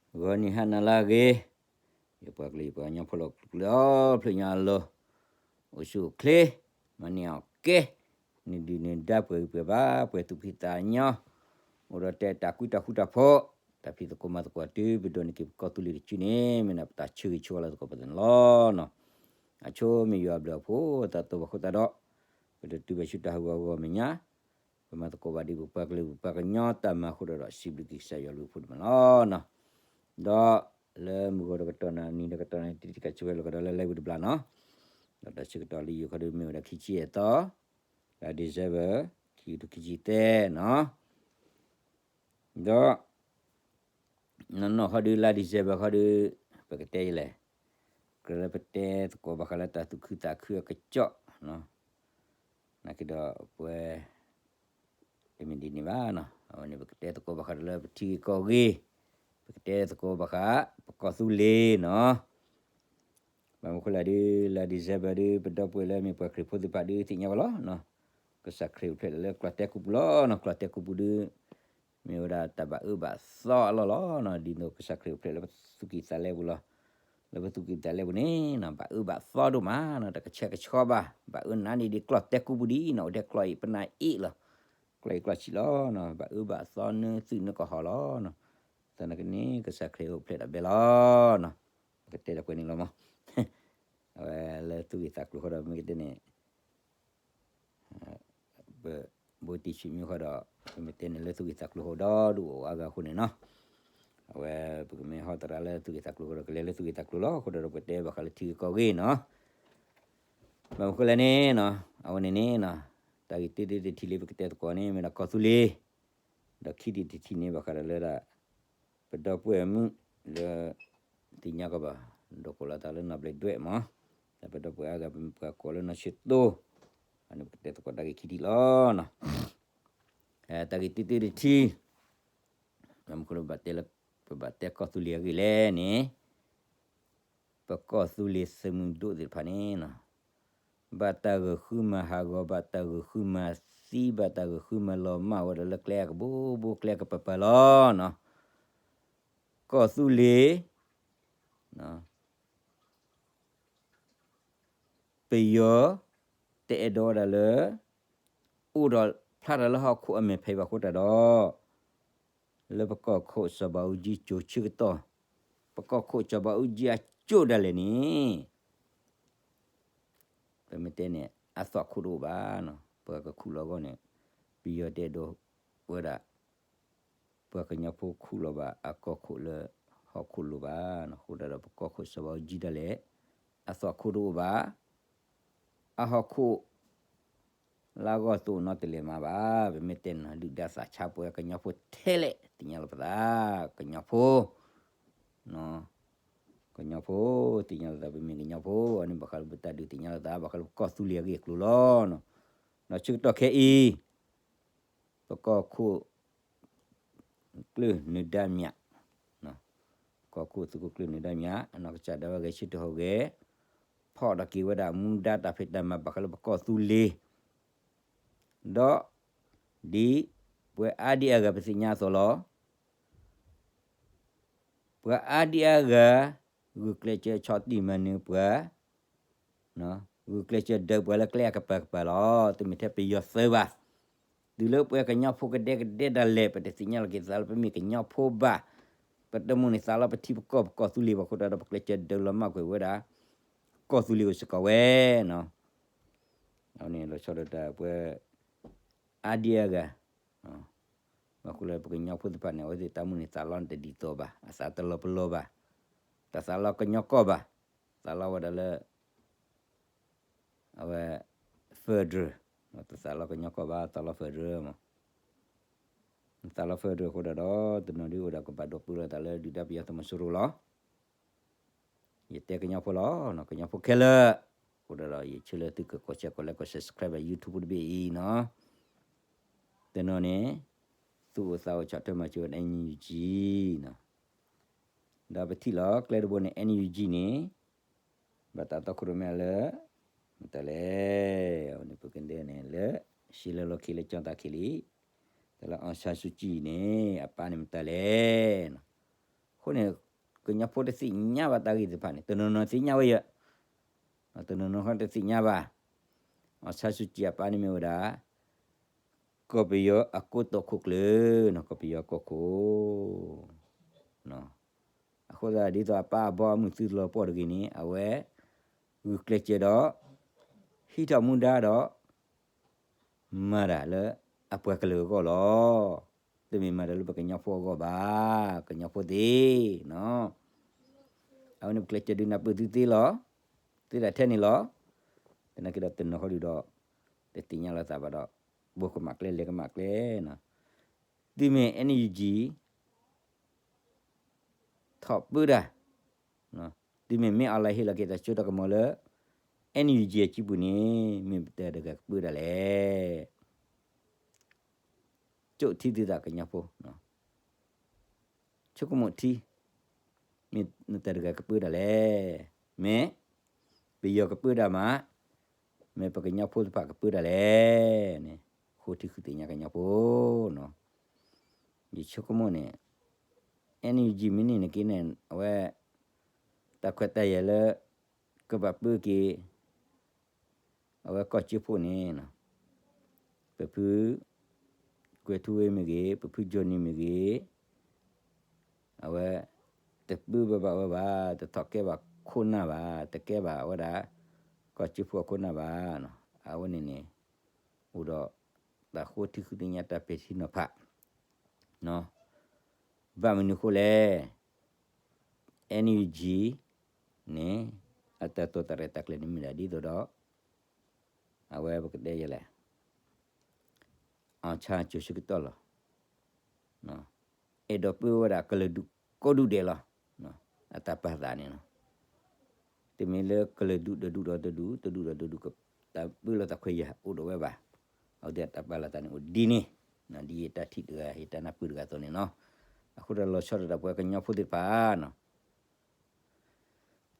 ဂီၤနံၤဟါနၤလၢအဂ့ၤ, ယပှၤကလုာ်ယပှၤကညီဖိလၢကျၢၤအီၤဖျၢၣ်ညါအလီၢ်, အိၣ်ဆူၣ်အိၣ်ချ့, မၤန့ၢ်အီၣ်ကဲ, နဒုၣ်နဒါပှဲၤဂံၢ်ပှဲၤဘါ ပှဲၤသူၣ်ဖှံသးညီ, အိၣ်ဒီးတဲတၢ်ကူတၢ်ဃူတၢ်ဖိး, တၢ်ဖံးသကိးမၤသကိးတုၤပဒိးန့ၢ်က့ၤပကီၢ်သူလ့ၤတစုန့ၣ် မ့ၢ်ဒၣ်ပတၢ်ဆၢဂ့ၤဆၢဝါလၢသကိးပသးန့ၣ်လီၤနီၤ. အဆိမ့ၢ်ယွၤအဘျုးအဖှိၣ်အသးတီဘၣ်အဃိသတးဒီး, ပတတုၤဘၣ်ဆူတၢ်ဟးဂီၤဂီၢ်မဲာ်ညါ, ပမၤသကိးဘၣ်ဒ်ပပှၤကလုာ်ပပှၤကညီတၢ်မၤအဃိဒီး စံးဘျုးက့ၤကစၢ်ယွၤအဘျုးအဖှိၣ်ဒိၣ်မးလီၤနီၤ. ဒီးလၢမုၢ်ဂီၤတကတီၢ်နံၤဒီးကတီၢ်န့ၣ် တံၤတံၤကစၢ်ဝဲလီၤကဒီးလၢ live တဘျီနီၤ. ဒီးတၢ်ဆၢကတီၢ်လၢယိၤခီဒုးမ့ၢ်ဝဲဒၣ်ခံဆံယဲၢ်သီ, လါ December ခံကထိခံဆံသၢနီၤ. ဒီး နီၢ်နီၢ်ခီဒုးလါ December ခီဒုး, ပကတဲယလဲၣ်, ကြၢးလၢပတဲသကိးဘၣ်ဃးလၢတၢ်သူၣ်ခုသးခုအကစီၣ်, နာ်က့ဒီးပဝဲ တမ့ၢ်ဒ်န့ၣ်ဘၣ်နီၤ, အဝဲန့ၣ်ပကတဲသကိးဘၣ်ဃးဒီးလၢပထံဂ့ၢ်ကီၢ်ဂ့ၢ်, ပကတဲသကိးဘၣ်ဃး ပကီၢ်သူလ့ၤနီၤ. ဘၣ်မနုၤဃိလဲၣ်ဒုး လါ December ဒုး ပဒီပုၢ်ဝဲၢ်လၢမ့ၢ်ပှၤခရံာ်ဖိသ့ၣ်တဖၣ်ဒုးသ့ၣ်ညါဘၣ်လီၤနီၤ. ကစၢ်ခရံာ်အိၣ်ဖျဲၣ်လၢကျီၢ်တဲာ်ကူပူၤလီၤနီၤ, ကျီၢ်တဲာ်ကူပူၤဒုး မ့ၢ်ဝဲဒၣ်တၢ်ဘၣ်အၢဘၣ်သီအလီၢ်လီၤနီၤ, ဒ်သိးကစၢ်ခရံာ်အိၣ်ဖျဲၣ်လၢပသူၣ်ကံၢ်သးလဲပူၤလီၤ. လၢပသူၣ်ကံၢ်သးလဲပူၤန့ၣ်နီၤ ဘၣ်အၢဘၣ်သီဒိၣ်မးနီၤ, တၢ်ကဆှဲကဆှီဘၣ်, ဘၣ်အၢနးန့ၣ်ဒ်ကျီၢ်တဲာ်ကူပူၤဒ်နီၤ, အိၣ်ထဲကျီၢ်အံၤပနၢ်အ့ၣ်လီၤ, ကျီၢ်အံၤကျီၢ်ဆံးလီၤနီၤ, ဘၣ်အၢဘၣ်သီနၢသုးနၢကဟီၣ်လီၤနီၤ. သနာ်က့န့ၣ် ကစၢ်ခရံာ်အိၣ်ဖျဲၣ်တၢ်ဘဲလီၤနီၤ. ပကတဲဒီးပှဲၤန့ၣ်လီၤမး, အဝဲလၢသူၣ်ဂ့ၢ်သးကျိၤဃီဒီးမ့ၢ်ကတဲန့ၣ် ပ ဘိတံၢ်ဆံးမံဃီဒီး ပမ့ၢ်တဲန့ၣ်လၢသူၣ်ဂ့ၢ်သးကျိၤဃီဒီဒူၣ်အိၣ်အါဂၤအဃိန့ၣ်နီၤ, အဝဲပကမ့ၢ်ဟီသရၣ်လၢသူၣ်ဂ့ၢ်သးကျိၤဃီဒီး ကလဲၤလၢသူၣ်ဂ့ၢ်သးကျိၤလီၤ. အဃိဒီးပတဲဘၣ်ဃးလၢထံဂ့ၢ်ကီၢ်ဂ့ၢ်နီၤ. ဘၣ်မနုၤဃိလဲၣ်န့ၣ်နီၤ, အဝဲန့ၣ်န့ၣ်နီၤ, တၢ်ဂ့ၢ်တ့တ့တထံၣ်လၢပကတဲသကိးန့ၣ် မ့ၢ်ဒၣ်ကီၢ်သူလ့ၤ, ဒီးခံထံၣ်တထံၣ်န့ၣ် ဘၣ်ဃးဒီးလၢဒၣ် ပဒီပုၢ်ဝဲၢ်မုၣ်လၢ သ့ၣ်ညါကီးဘၣ်, ဒိးကိးလီၤသးလၢနီၢ်ဘျဲးဒွဲၣ်မး, ဒီးပဒီပုၢ်ဝဲၢ်အါဂၤပမ့ၢ်ပှၤကိးလၢနီၢ်ဆံၣ်တိ, အန့ၣ်ပကတဲသကိးတၢ်ဂ့ၢ်ခံထံၣ်လီၤနီၤ. တၢ်ဂ့ၢ်တ့တ့တထံၣ်, ဘၣ်မနုၤဃိလၢပဘၣ်တဲလၢ ပဘၣ်တဲကီၢ်သူလ့ၤအဂ့ၢ်လဲၣ်န့ၣ် ပကီၢ်သူလ့ၤသုးမုၢ်ဒိၣ်သ့ၣ်တဖၣ်န့ၣ်နီၤ, ဘၣ်တၢ်ဂုာ်ဃုမၤဟးဂီၤ, ဘၣ်တၢ်ဂုာ်ဃုမၤသံ, ဘၣ်တၢ်ဂုာ်ဃုမၤလီၤမၢ်ဝဲဒၣ်လၢကျဲအကဘိဘိ ကျဲအကပၤပၤလီၤနီၤ. ကီၢ်သူလ့ၤ ပယီၤ တအဲၣ်ဒိးဝဲဒၣ်လၢ အိၣ်ဒီးဖျါတၢ်လၢဟီၣ်ခိၣ်အမဲာ်ဖံးဘၣ်အဃိတၢ်ဒီး လၢပကီၢ်ခိၣ်စီၤဘးအူကၠံကၠိၤဆၢကတီၢ်, ပကီၢ်ခိၣ်စီၤဘးအူကၠံအကၠိၣ်ဒၣ်လဲာ်န့ၣ် ပမ့ၢ်တဲန့ၣ် အသွၣ်ခိၣ်တအိၣ်ဘၣ်နီၤ, ပှၤကခူၣ်လီၤအဂီၢ်န့ၣ် ပယီၤတအဲၣ်ဒိးဝဲဒၣ် ပှၤကညီဖိခူၣ်လီၤဘၣ်အကီၢ်ခိၣ်လၢဟီၣ်ခိၣ်လိၤဘၣ်နီၤ, အဃိတၢ်ဒီးပကီၢ်ခိၣ်စီၤဘးအူကၠံဒၣ်လဲာ် အသွၣ်ခိၣ်တအိၣ်ဘၣ်, အဟီၣ်ခိၣ် လၢအဂီၢ်တအိၣ်နီတလဲာ်မးဘၣ်, ပမ့ၢ်တဲန့ၣ် ဒုၣ်ဒါသးဆါပှၤကညီဖိထဲလဲၣ် သ့ၣ်ညါလီၤပသး, ကညီဖိ ကညီဖိ သ့ၣ်ညါလီၤသး ပမ့ၢ်ကညီဖိ, အန့ၣ်ဘၣ်ဃးလၢပတၢ်ဒုးသ့ၣ်ညါလီၤသး ဘၣ်ဃးလၢပကီၢ်သူလ့ၤအဂ့ၢ်အကျိၤလီၤ. ဒီးဆၢကတီၢ်ခဲအံၤ ပကီၢ်ခိၣ် ကျၢၢ်နၢၤဒါမၠး, ကီၢ်ခိၣ်သုးခိၣ်ကျၢၢ်နၢၤဒါမၠး အနီၢ်ကစၢ်ဒၣ်ဝဲဂဲၤဆၢထၢၣ်ဟူးဂဲၤ ဖီၣ်ထီၣ်က့ၤဝဲဒၣ်မူဒါတၢ်ဖံးတၢ်မၤဘၣ်ဃးလၢပကီၢ်သူလ့ၤ ဒီး ဒ်ပှၤအါဒံအါဂၤပသ့ၣ်ညါအသိးလီၤ. ပှၤအါဒံအါဂၤ ဂုာ်ကျဲးစၢးဆီၣ်တံၢ်မၤနၢၤပှၤ, ဂုာ်ကျဲးစၢးဒုးပှၤလၢကျဲအကပၤကပၤလီၤ. တမ့ၢ်ထဲပယီၤသၢဘၣ်. တုၤလၢပှၤကညီဖိကဒဲကဒဲဒၣ်လဲာ် ပတသ့ၣ်ညါလီၤက့ၤသးလၢပမ့ၢ်ကညီဖိဘၣ်. ပတမုၢ်န့ၢ်သးလီပထံပကီၢ် ပကီၢ်သူလ့ၤဘၣ်အဃိတၢ်ဒီး ပကျဲးစၢးဒုးလီၤမၢ်ကွံာ်ဝဲဒၣ် ကီၢ်သူလ့ၤအိၣ်စ့ၢ်ကီးဝဲနီၤ. အဝဲန့ၣ်လီၤဆီဒၣ်တၢ်ပှၤ အါဒံအါဂၤ, ဘၣ်ဃိလၢပကညီဖိသ့ၣ်တဖၣ်န့ၣ် အဝဲသ့ၣ်တၢ်မုၢ်န့ၢ်သးလီန့ၣ်တဒ်သိးဘၣ်, အသးတလီၤပလိာ်ဘၣ်, တသးလီကညီကီၢ်ဘၣ်, သးလီဝဲဒၣ်လၢ အဝဲ federal, တသးလီကညီကီၢ်ဘၣ်, သးလီ federal မး, သးလီ federal အဃိဒၣ်ဒီး တနီၤဒုးအိၣ်ဒီးကဘၣ်ဒိးပၢလီၤသးလၢ ဒုၣ်ဒါပယီၤသုးမီၤစိရိၤလီၤ. ယတဲကညီဖိလီၤ, ကညီဖိခဲလၢာ်, အဃိဒၣ်ဒီး ယဆၢလၢသုကကိး share ကိး like ကိး subscribe YouTube တဘ့ၣ်အံၤနီၤ. တနီၤန့ၣ် သူၣ်အိၣ်သးအိၣ်ဆီၣ်ထွဲမၤစၢၤဝဲ NUG နီၤ. ဒီးပထံၣ်လီၤကျဲတဘိန့ၣ် NUG န့ၣ် ဘၣ်တၢ်တီခိၣ်ရိၣ်မဲလၢ မတၤလဲၣ်, အဝဲန့ၣ်ပကဒဲန့ၣ်လၢ ရှ့လၢလီၢ်ခံလၢကၠီသးခံလံ, တၢ်လၢ အောင်ဆန်းစုကြည် န့ၣ် အပၢ်န့ၣ်မတၤလဲၣ်နီၤ. အဃိန့ၣ် ကညီဖိတသ့ၣ်ညါဘၣ်တၢ်ဂ့ၢ်သ့ၣ်တဖၣ်န့ၣ် တနီၤနီၤသ့ၣ်ညါဝဲယဲ, တနီၤနီၤဃီတသ့ၣ်ညါဘၣ်. အီၣ်ဆါစူၣ်ကံအပၢ်န့ၣ်မ့ၢ်ဝဲဒၣ် ကီၢ်ပယီၤအကိတိာ်ခိၣ်ကျၢၢ်နီၤ, ကီၢ်ပယီၤကီၢ်ခိၣ် အဃိသတးဒ်သိးအပၢ်အဘီအမုၢ်သုတလီၤပှီၢ်တဂ့ၤန့ၣ် အဝဲ ဂုာ်ကျဲးစၢးဒီး ဟံးထီၣ်မူဒါဒီး မၤတၢ်လၢအပှၤကလုာ်အဂီၢ်လီၤ. တမ့ၢ်မၤတၢ်လၢပကညီဖိအဂီၢ်ဘၣ်, ကညီဖိသ့ၣ်နီၤ, အဝဲန့ၣ်ပကျဲးစၢးဒုးနၢ်ပၢၢ်သုသ့လီၤ, သ့ဒၣ်ထဲန့ၣ်လီၤ. သနာ်က့ဒီးတနီၤဃီဒုးဒီး တသ့ၣ်ညါလိာ်သးဘၣ်ဒီး ဘိကမၣ်ကျဲလဲၤကမၣ်ကျဲနီၤ, သုမ့ၢ် NUG ထီၣ်ပၢတၢ်, သုမ့ၢ်မ့ၢ်အီၤလၢဟ့ၣ်လီၤက့ၤတၢ်စိတၢ်ကမီၤလၢ NUG အစုပူၤန့ၣ် မ့ၢ်ပတၢ်တဂၤကပၢတၢ်လဲၣ်. ကၠိၣ်ထံသုသးကညီဖိ, ဆိကမိၣ်ထံ, မ့ၢ်နတၢ်တဂၤကပၢတၢ်လဲၣ်. မ့ၢ်ပယီၤကပၢတၢ်မး, မ့ၢ်ပကညီဖိသ့ၣ်တဖၣ်ကပၢတၢ်လဲၣ်န့ၣ်, ဃိထံဃုသ့ၣ်ညါကညီဖိနီၤ. ယဆိကမိၣ်န့ၣ် NUG မ့ၢ်န့ၢ်နက့န့ၣ် အဝဲ တၢ်ခွဲးတၢ်ယာ်လၢ ကဘၣ်ပၢက့ၤ အဝဲကီၢ်ကၠ့ဖိန့ၣ် ပဖု ကွဲၤထူဝ့မ့ၢ်ဂ့ၤ, ပဖု Johnny မ့ၢ်ဂ့ၤ, အဝဲ တပၢဘၣ်ဘၣ်ဝဲဘၣ်, တထီၣ်ကဲဘၣ်ခိၣ်နၢ်ဘၣ်, တကဲဘၣ်ဝဲဒၣ် ကီၢ်ကၠ့ဖိအခိၣ်နၢ်ဘၣ်. အဝဲန့ၣ်န့ၣ် အိၣ်ဒီး တၢ်ဃိထံဃုသ့ၣ်ညါတၢ်ပဲာ်ထံနီၤဖး ဘၣ်မနုၤအဃိလဲၣ်. NUG န့ၣ် အတၢ်တိာ်တၢ်ရဲၣ်တၢ်ကျဲၤန့ၣ်မ့ၢ်ဒၣ်ဒ်သိးဒီး အဝဲပကတဲယဲလဲၣ်, အီၣ်ဆါကၠိၤဆၢကတီၢ်လီၤ. အဲၣ်ဒိးပၢဝဲဒၣ်ကလုာ်ဒူၣ်ကိးဒူၣ်ဒဲးလီၤ. အတၢ်ပာ်သးန့ၣ်လီၤ. တမ့ၢ်လၢကလုာ်ဒူၣ်တဒူၣ်ဒီးတဒူၣ်, တဒူၣ်ဒီးတဒူၣ် တၢ်ပၢလီၤသးခွဲးယာ်အိၣ်ဒီးဝဲဘၣ်. အဝဲသ့ၣ်အတၢ်ပာ်လီၤသးန့ၣ်အိၣ်ဒ်န့ၣ်, ဒ်ယတၢ်ထံၣ်တဂၤ ယတၢ်နၢ်ပၢၢ်တဂၤအသိးန့ၣ်လီၤ. အဃိဒီးလီၤဆီဒၣ်တၢ်ပဝဲကညီဖိသ့ၣ်တဖၣ်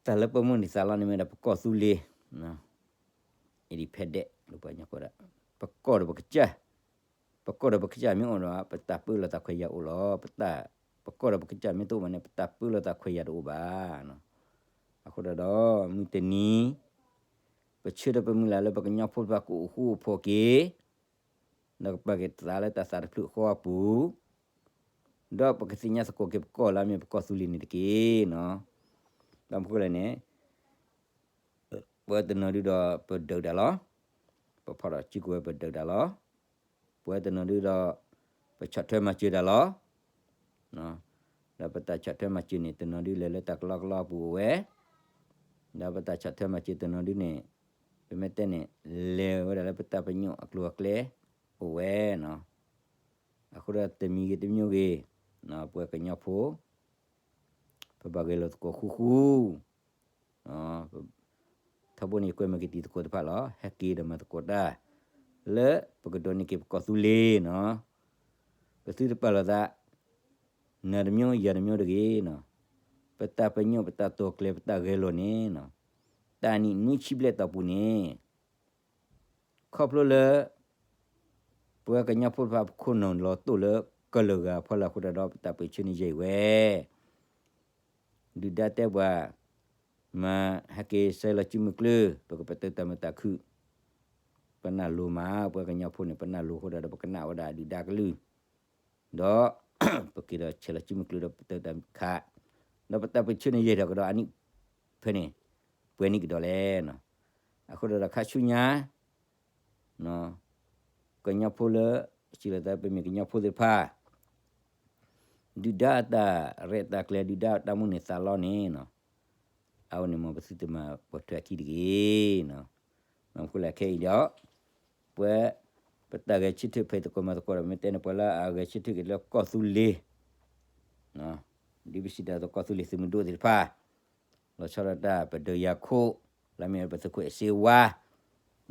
တၢ်လၢပမိၣ်န့ၢ်သးလီန့ၣ်မ့ၢ်ဒၣ်ပကီၢ်သူလ့ၤ, အံၤဒ်ဖဲဒဲး လၢပှၤကညီကိးဒၣ် ပကီၢ်ဒီးပကစၢ်, ပကီၢ်ဒီးပကစၢ်မ့ၢ်အိၣ်ဒီး ပတၢ်ပၢလီၤသးခွဲးယာ်အိၣ်လီၤ. ပတၢ်, ပကီၢ်ဒီးပကစၢ်မ့ၢ်တအိၣ်ဘၣ်န့ၣ် ပတၢ်ပၢလီၤသးခွဲးယာ်တအိၣ်ဘၣ်. အဃိဒီး မုၢ်တနံၤ ပဆၢထၢၣ်ပမုၢ်လၢ်လၢပကညီဖိတဖၣ်ကအိၣ်ဃူအိၣ်ဖိးက့ၤ ဒီးကပာ်က့ၤသးလၢတၢ်သးတဖျၢၣ်ဃီအပူၤ, ဒီးပကသ့ၣ်ညါသကိးက့ၤပကီၢ်လၢအမ့ၢ်ပကီၢ်သူလ့ၤန့ၣ်တက့ၢ်နီၤ. ဘၣ်မနုၤဃိလဲၣ်န့ၣ် ပဝဲတနီၤဒုဒီးပဒုးတၢ်လီၤ. ပဖီၣ်ထီၣ်စုကဝဲၤပဒုးတၢ်လီၤ. ပဝဲတနီၤဒုဒီး ပဆီၣ်ထွဲမၤစၢၤတၢ်လီၤ. ဒီးပတၢ်ဆီၣ်ထွဲမၤစၢၤန့ၣ် တနီၤဒုလဲၤလၢတၢ်ကလီကလီအပူၤအိၣ်ဝဲ, ဒီးပတၢ်ဆီၣ်ထွဲမၤစၢၤတနီၤဒုန့ၣ် ပမ့ၢ်တဲန့ၣ် လဲၤဝဲဒၣ်လၢပတၢ်ပညိၣ်အကျိၤအကျဲအိၣ်ဝဲနီၤ. အဃိဒီးတမံၤဂ့ၤတမံၤဂ့ၤ ပဝဲကညီဖိ ပဘၣ်ဂဲၤလိာ်သကိးဃူဃူ ထီဘိန့ၣ်ကွဲမုာ်က့ၤတံၤသကိးတဖၣ်လီၤ. ဟဲက့ၤဒီးမၤသကိးတၢ် လၢပကဒိးန့ၢ်က့ၤပကီၢ်သူလ့ၤနီၤ. ပသုတပာ်လီၤသး နၤတမျိုး ယၤတမျိုးတဂ့ၤနီၤ. ပတၢ်ပညိၣ် ပတၢ်တိာ်ကျဲၤ ပတၢ်ဂဲၤလိာ်န့ၣ်နီၤ, တၢ်နံၣ်နွံဆံဘျဲၣ်တီၢ်ပူၤန့ၣ် ခီဖျိလၢ ပဝဲကညီဖိတဖၣ်ပခိၣ်နူာ်လီၤတိၢ်လၢကလုာ်ဂၤဖီလာ်အဃိတၢ်ဒီး ပတၢ်ပၢၢ်ဆၢန့ၣ်ယဲၢ်အံၤဝဲ ဒုၣ်ဒါတဲပှၤ မၤဟဲက့ၤဆဲးလီၤစုမုၢ်ကျၢၢ် ပကပတုာ်တၢ်မုာ်တၢ်ခုၣ် ပနၢ်လိၤမး ပှၤကညီဖိန့ၣ် ပနၢ်လိၤအဃိဒီး ပကနၣ်ဝဲဒၣ်ဒုၣ်ဒါကလုၢ်, ဒီး ပက့ၤဒီးဆဲးလီၤစုမုၢ်ကျၢၢ်ဒီးပတုာ်တၢ်မုာ်တၢ်ခုၣ်, ဒီးပတၢ်ပၢၢ်ဆၢန့ၣ်ယဲၢ်ထီၣ်ကဒီးအနံၣ်ဖဲန့ၣ် ပှဲၤနံၣ်ကဒီးလဲၣ်နီၤ. အဃိဒီးခါဆူညါ ကညီဖိလၢ စံးလီၤသးပမ့ၢ်ကညီဖိသ့ၣ်တဖၣ် ဒုၣ်ဒါအတၢ်ရဲၣ်တၢ်ကျဲၤ ဒုၣ်ဒါအတၢ်မိၣ်န့ၢ်သးလီန့ၣ်နီၤ, အဝဲန့ၣ်မ်ပသုတမၤပိာ်ထွဲအခံတဂ့ၤနီၤ. ဘၣ်မနုၤဃိလဲၣ်ခဲအံၤဒီး ပဝဲ ပတၢ်ဂဲၤဆၢထၢၣ်ဖဲသကိးမၤသကိးဒီး မ့ၢ်တဲန့ၣ် ပှၤလၢအဂဲၤဆၢထၢၣ်က့ၤလၢကီၢ်သူလ့ၤ ဒ်ပစံးတၢ်သကိးသူလ့ၤသုးမုၢ်ဒိၣ်သ့ၣ်တဖၣ် လီၤဆီဒၣ်တၢ်ပဒုးယၤခိၣ် လၢမ့ၢ်ပသုးခိၣ်အဲၣ်စ့ဝါ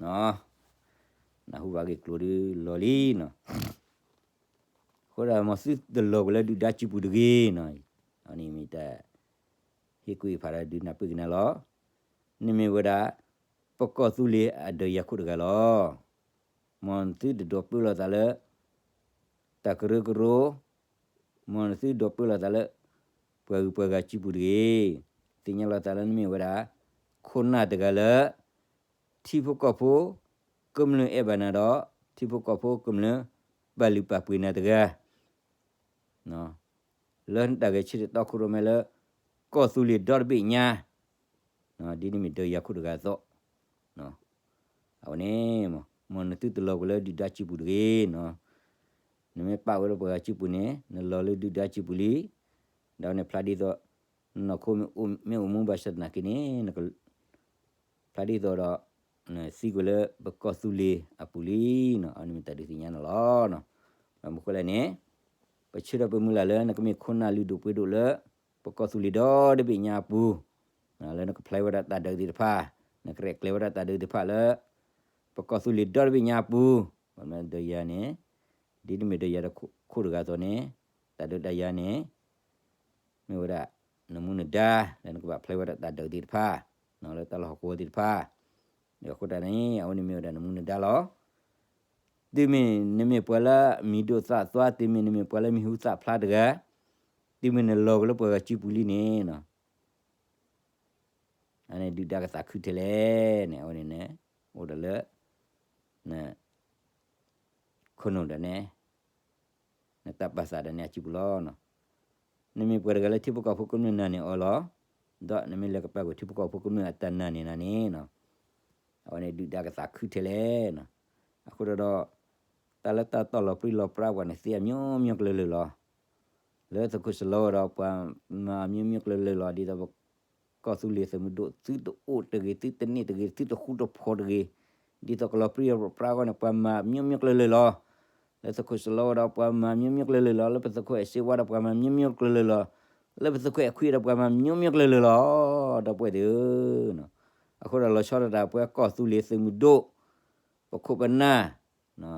နၢ်ဟူဘၣ်ဂ့ၢ်ကျိၤဒုလီၤလံနီၤ. အဃိဒီးမ်သုတလီၤကွံာ်လၢဒုၣ်ဒါစုပူၤတဂ့ၤနီၤ. အန့ၣ်မ့ၢ်တၢ် ဟ့ၣ်ကူၣ်ဟ့ၣ်ဖးဒီးဒုးနၢ်ပၢၢ်က့ၤနၤလီၤ. န့ၣ်မ့ၢ်ဝဲဒၣ် ပကီၢ်သူလ့ၤအဒုးယၤခိၣ်တဂၤလီၤ. မ်သုတဒိးပၢလီၤသးလၢ တၢ်ကရၢကရိ မ်နသုဒိးပၢလီၤသးလၢ ပ ပှၤဂုၤပှၤဂၤစုပူၤတဂ့ၤ. သ့ၣ်ညါလီၤသးလၢနမ့ၢ်ဝဲဒၣ် ခိၣ်နၢ်တဂၤလၢ ထံဖိကီၢ်ဖိ ကမျၢၢ်အဲၣ်ဘၣ်နၤဒီး ထံဖိကီၢ်ဖိကမျၢၢ် ပာ်လုၢ်ပာ်ပှ့ၤနၤတဂၤ လၢနတၢ်ဂဲၤဆၢထၢၣ်တီခိၣ်ရိၣ်မဲလၢ ကီၢ်သူလ့ၤဒီတဘ့ၣ်ညါ ဒ်နမ့ၢ်ဒီးယၤခိၣ်တဂၤအသိး, အဝဲန့ၣ် မ်နသုတလီၤကွံာ်လၢဒုၣ်ဒါစုပူၤတဂ့ၤနီၤ. နမ့ၢ်ပာ်ဝဲလၢပှၤဂၤစုပူၤန့ၣ် နလီၤလၢဒုၣ်ဒါစုပူၤလံ. ဒီးန့ၣ်ဖျါဒ်သိး နနီၢ်ခိမ့ၢ်အိၣ်မူဘၣ်ဆၣ်သနာ်က့န့ၣ် ဖျါဒ်သိးဒီး နသံကွံာ်လၢပကီၢ်သူလ့ၤအပူၤလံနီၤ. အန့ၣ်မ့ၢ်တၢ်ဒုးသ့ၣ်ညါနၤလီၤ. ဘၣ်မနုၤဃိလဲၣ်န့ၣ် ပဆၢထၢၣ်ပမုၢ်လၢ်လၢနကမ့ၢ်ခိၣ်နၢ်လုၢ်ဒိၣ်ပှ့ၤဒိၣ်လၢ ပကီၢ်သူလ့ၤဒီတဘ့ၣ်ညါအပူၤ, လၢနကဖျါဝဲဒၣ်တၢ်ဒုးသ့ၣ်တဖၣ်, နကရဲၣ်ကျဲၤဝဲဒၣ်တၢ်ဒုးသ့ၣ်တဖၣ်လၢ ပကီၢ်သူလ့ၤဒီတဘ့ၣ်ညါအပူၤ, ဒီးယၤန့ၣ် ဒ်နမ့ၢ်ဒီးယၤခိၣ်တဂၤအသိးန့ၣ် တၢ်ဒုးတၢ်ယၤန့ၣ် မ့ၢ်ဝဲဒၣ် နမူနဒါ လၢနကဘၣ်ဖျါဝဲဒၣ်တၢ်ဒုးသ့ၣ်တဖၣ် လၢတၢ်လီၢ်ဟီၣ်ကဝီၤသ့ၣ်တဖၣ်, အဃိတၢ်န့ၣ် အဝဲန့ၣ်မ့ၢ်ဝဲဒၣ်နမူနဒါလီၤ. တုၤမ့ၢ်နမ့ၢ်ပှၤလၢမံၤဒိၣ်သၣ်သွါ, တုၤမ့ၢ်နမ့ၢ်ပှၤလၢမံၤဟူသၣ်ဖျါတဂၤ, တုၤမ့ၢ်နလီၤက့ၤလၢပှၤဂၤစုပူၤလံန့ၣ် အန့ၣ်ဒုၣ်ဒါကသးခုထဲလဲၣ်န့ၣ် အဝဲန့ၣ်န့ၣ် အိၣ်ဒီးလၢ န ခိၣ်နူာ်ဒီးန့ၣ် နတၢ်ပာ်သးဒီးန့ၣ်အစုပူၤလီၤ. နမ့ၢ်ပှၤတဂၤလၢထံဖိကီၢ်ဖိကမျၢၢ်နာ်န့ၢ်အီၤလီၤ. ဒီးနမ့ၢ်လဲၤကပာ်ကွံာ်ထံဖိကီၢ်ဖိကမျၢၢ်အတၢ်နာ်န့ၢ်နၤန့ၣ် အဝဲန့ၣ်ဒုၣ်ဒါကသးခုထဲလဲၣ်. အဃိဒီး တၢ်လၢတၢ်တီၢ်လီၤပြံလီၤပြါပှၤန့ၣ်သ့အမျိုးမျိုးကျၢၤလၢာ်လီၤ. လၢသုးခိၣ်စလီၤဒီးပှၤမၤအမျိုးမျိုးကျၢၤလၢာ်လီၤ. ဒ်သိးပ ကီၢ်သူလ့ၤသုးမုၢ်ဒိၣ် သုတအိၣ်တဂ့ၤ, သုတန့ၢ်တဂ့ၤ, သုတဃူတဖိးတဂ့ၤ, ဒ်သိးကလီၤပြံလီၤပြါအဂီၢ်န့ၣ် ပှၤမၤမျိုးမျိုးကျၢၤလၢာ်လီၤ. လၢသုးခိၣ်စလီၤဒီးပှၤမၤမျိုးမျိုးကျၢၤလၢာ်လီၤ. လၢပသုးခိၣ်အဲၣ်စ့ဝါဒီးပှၤမၤမျိုးမျိုးကျၢၤလၢာ်လီၤ. လၢပသုးခိၣ်အဲၣ်ခွံဒီးပှၤမၤမျိုးမျိုးကျၢၤလၢာ်လီၤ. ဒီပုၢ်ဝဲၢ်သ့ၣ်ဧၢ, အဃိဒီးလီၤဆီဒၣ်တၢ်ပှၤကီၢ်သူလ့ၤသုးမုၢ်ဒိၣ် ပခိၣ်ပနၢ်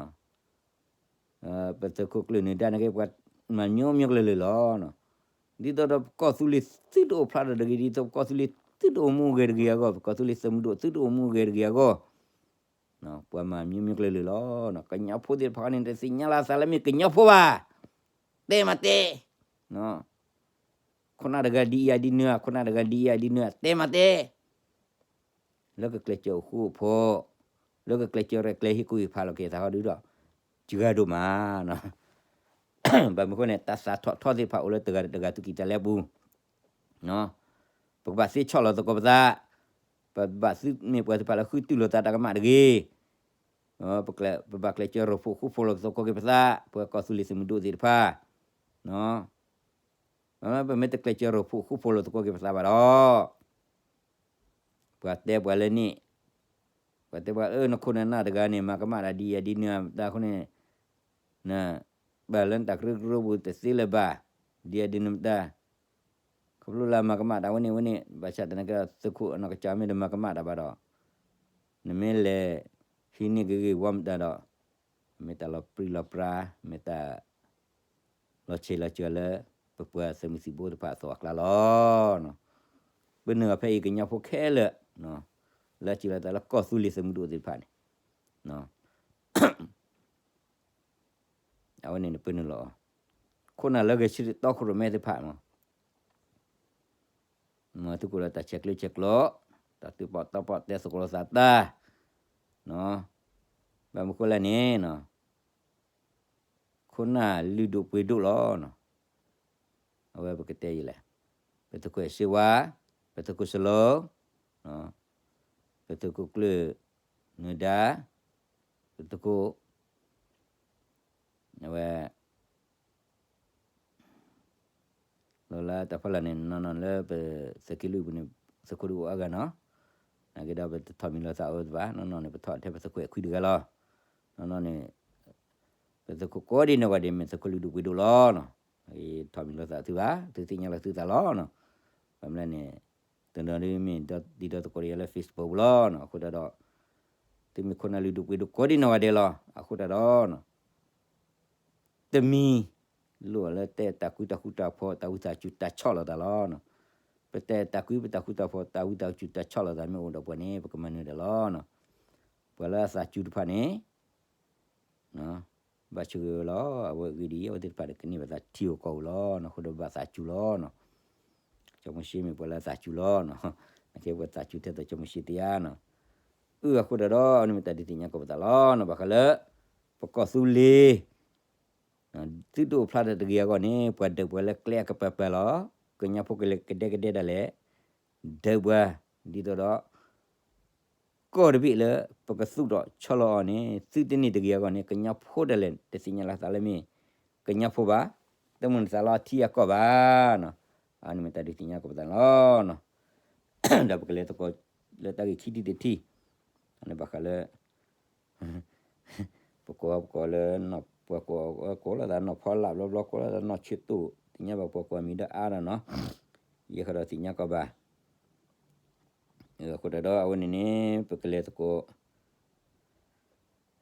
ပသုးခိၣ်ကျၢၢ်နၢၤဒါန့ၣ်က့ ပှၤမၤမျိုးမျိုးကျၢၤလၢာ်လီၤ. ဒ်သိးဒီးပကီၢ်သူလ့ၤသုတအိၣ်ဖျါထီၣ်တဂ့ၤ, ဒ်သိးပကီၢ်သူလ့ၤသုတအိၣ်မူအိၣ်ဂဲၤတဂ့ၤအဂီၢ်, ပကီၢ်သူလ့ၤသုးမုၢ်ဒိၣ်သုတအိၣ်မူအိၣ်ဂဲၤတဂ့ၤအဂီၢ်, ပှၤမၤမျိုးမျိုးကျၢၤလၢာ်လီၤ. ကညီဖိသ့ၣ်တဖၣ်န့ၣ် တသ့ၣ်ညါလီၤအသးလၢမ့ၢ်ကညီဖိဘၣ်. တဲမးတဲ ခိၣ်နၢ်တဂၤဒ်အံၤဒ်နုၤ, ခိၣ်နၢ်တဂၤဒ်အံၤဒ်နုၤ, တဲမးတဲ လၢကကျဲးစၢးအိၣ်ဃူအိၣ်ဖိး, လၢကကျဲးစၢးရဲၣ်ကျဲၤဟ့ၣ်ကူၣ်ဟ့ၣ်ဖးလီၤက့ၤသးဟီဒုဒီး စှၤဒိၣ်မး. ဘၣ်မနုၤအဃိန့ၣ် တၢ်သးထီၣ်ထီသ့ၣ်တဖၣ်အိၣ်လၢတဂၤတဂၤသူၣ်ကံၢ်သးလဲအပူၤ, ပကဘၣ်သ့ဆီၣ်လီၤသကိးပသး, ပဘၣ်သ့မ့ၢ်ပှၤသ့ၣ်တဖၣ်လၢဃုတူၢ်လိာ်သးတၢ်ကမၣ်တဂ့ၤ, ပဘၣ်ကျဲးစၢးရိၣ်ဖှိၣ်ဃူဖိးလိာ်သကိးက့ၤပသး, ပှၤကီၢ်သူလ့ၤသုးမုၢ်ဒိၣ်သ့ၣ်တဖၣ် ပမ့ၢ်တကျဲးစၢးရိၣ်ဖှိၣ်ဃူဖိးလိာ်သကိးက့ၤပသးဘၣ်ဒီး, ပှၤတဲပှၤလၢန့ၣ်, ပှၤတဲပှၤအၢ နခိၣ်နနၢ်တဂၤန့ၣ် မၤကမၣ်တၢ်ဒ်အံၤဒ်နုၤအတၢ်အဃိန့ၣ်, ဘၣ်လၢနတၢ်ကရၢကရိပူၤတသ့လၢၤဘၣ်, ဒ်အံၤဒ်နုၤမတၤ, ခီဖျိလၢအမၤကမၣ်တၢ်ဝဲန့ၣ်ဝဲန့ၣ် ဘၣ်ဆၣ်သနာ်က့ဒီး သုးခိၣ်အနီၢ်ကစၢ်မ့ၢ်တမၤကမၣ်တၢ်ဘၣ်ဒီး, နမ့ၢ်လဲၤဟံးန့ၢ်ဂ့ၤဂ့ၤဝီမတၤဒီး, မ့ၢ်တၢ်လီၤပြံလီၤပြါ, မ့ၢ်တၢ် လီၤဆံးလီၤစှၤလၢ ပပှၤသုးမုၢ်သံၣ်ဘိသ့ၣ်တဖၣ်အသိးအကျါလီၤ. ပနုာ်အီၤဖဲအံၤကညီဖိခဲလၢာ်, လၢအစံးလီၤသးလၢကီၢ်သူလ့ၤသုးမုၢ်ဒိၣ်သ့ၣ်တဖၣ်န့ၣ်, အဝဲန့ၣ်နပနုာ်လီၤအီၤ, ခိၣ်နၢ်လၢဂဲၤဆၢထၢၣ်တီခိၣ်ရိၣ်မဲသ့ၣ်တဖၣ် မ်သုးခိၣ်ဒီးတၢ်ဆဲးကျၢဆဲးကျိး, တၢ်သုးပီၣ်တၢ်ပီၣ်တဲသကိးလိာ်သးတၢ်, ဘၣ်မနုၤဃိလဲၣ်န့ၣ်, ခိၣ်နၢ်လုၢ်ဒိၣ်ပှ့ၤဒိၣ်လီၤ. အဝဲပကတဲယလဲၣ်, ပသုးခိၣ်အဲၣ်စ့ဝါ, ပသုးခိၣ်စလီၤ, ပသုးခိၣ်ကျၢၢ်နၢၤဒါ, ပသုးခိၣ် အဝဲ လီၤလၢတၢ်ဖီလာ်န့ၣ် နီၢ်နီၢ်လၢပသုးက့လွံၢ်ပူၤန့ၣ် သုးခိၣ်ဒုးအိၣ်အါဂၤနီၤ, နာ်က့ဒီးပတထီၣ်မံၤလိာ်သးအီၤဘၣ်, နီၢ်နီၢ်န့ၣ် ပထီၣ်ထဲပသုးခိၣ်အဲၣ်ခွံတဂၤလီၤ. နီၢ်နီၢ်န့ၣ် ပသုးခိၣ်ကိးဒံးနီၢ်ဂၤဒဲး မ့ၢ်သုးခိၣ်လုၢ်ဒိၣ်ပှ့ၤဒိၣ်လီၤ. ထီၣ်မံၤလိာ်သးသုဘၣ်, သုသ့ၣ်ညါလီၤသုသးလီၤ. ဘၣ်မနုၤလဲၣ်န့ၣ် တနီၤဒ်မ့ၢ်ဒ်သိးသကိးတယၤလၢ Facebook ပူၤလီၤ. အဃိတၢ်ဒီး သုမ့ၢ်ခိၣ်နၢ်လုၢ်ဒိၣ်ပှ့ၤဒိၣ်ကိးဒံးနီၢ်ဂၤဒဲးလီၤ. အဃိတၢ်ဒီး တမံၤ လိၣ်လၢတဲတၢ်ကွံတၢ်ဃူတၢ်ဖိး တၢ်ဝံသးစူၤတၢ်ဆီၣ်လီၤသးလီၤ. ပတဲတၢ်ကွံပတၢ်ဃူတၢ်ဖိး တၢ်ဝံသးစူၤတၢ်ဆီၣ်လီၤသးမ့ၢ်အိၣ်ဒီးပှၤန့ၣ် ပကမၤနၢၤဒီးလီၤ. ပှၤလၢအသးစူၤတဖၣ်န့ၣ် ဘၣ်ဆိၣ်ဂ့ၤဝဲလီၤ. အဝဲအဂ့ၢ်ဒ်အံၤ အဝဲသ့ၣ်တဖၣ်န့ၣ် ကန့ၢ်ဘၣ်သးထံဧိၤကီၢ်ဧိၤလီၤ. အဃိဒီးဘၣ်သးစူၤလီၤ. စီၤမိၤၡ့မ့ၢ်ပှၤလၢအသးစူၤလီၤနီၤ, နာ်က့ပှၤသးစူၤထဲသိးစီၤမိၤၡ့သ့ဧါနီၤ, အၢ အဃိတၢ်ဒီး အန့ၣ်မ့ၢ်တၢ်ဒုးသ့ၣ်ညါကိးပသးလီၤနီၤ, ဘၣ်ဃးလၢ ပကီၢ်သူလ့ၤ သုတအိၣ်ဖျါထီၣ်တဂ့ၤအဂီၢ်န့ၣ် ပှၤဒုးပှၤလၢကျဲအကပၤပၤလီၤ, ကညီဖိကလဲၤကဒဲကဒဲဒၣ်လဲာ် ဒုးပှၤ ဒ်သိးဒီး ကီၢ်တဘ့ၣ်လၢ ပကသူၣ်ထီၣ်ဆီလီၤအီၤန့ၣ် သုတန့ၢ်တဂ့ၤအဂီၢ်န့ၣ် ကညီဖိဒၣ်လဲာ် တသ့ၣ်ညါလီၤသးလၢမ့ၢ် ကညီဖိဘၣ်, တမ့ၢ်နသးလီထံအကီၢ်ဘၣ်နီၤ, အန့ၣ်မ့ၢ်တၢ်ဒုးသ့ၣ်ညါကိးပသးလီၤနီၤ, ဒီးပကလဲၤသကိးလၢတၢ်ဂ့ၢ်ခံထံၣ်တထံၣ်, အန့ၣ်ဘၣ်ဃးလၢ ပကိးပကိးလၢ ပှၤကိး ကိးလိာ်သးနီၢ်ဖီလာ်ဘျီဘျီ ကိးလိာ်သးနီၢ်ဆၢတိၢ် သ့ၣ်ညါဘၣ်ပှၤကိးမံၤဒီးအါဒီးနီၤ, ယဲဃီဒီးသ့ၣ်ညါကီးဘၣ်, အဃိတၢ်ဒီးအဝဲန့ၣ်န့ၣ် ပကလဲၤသကိး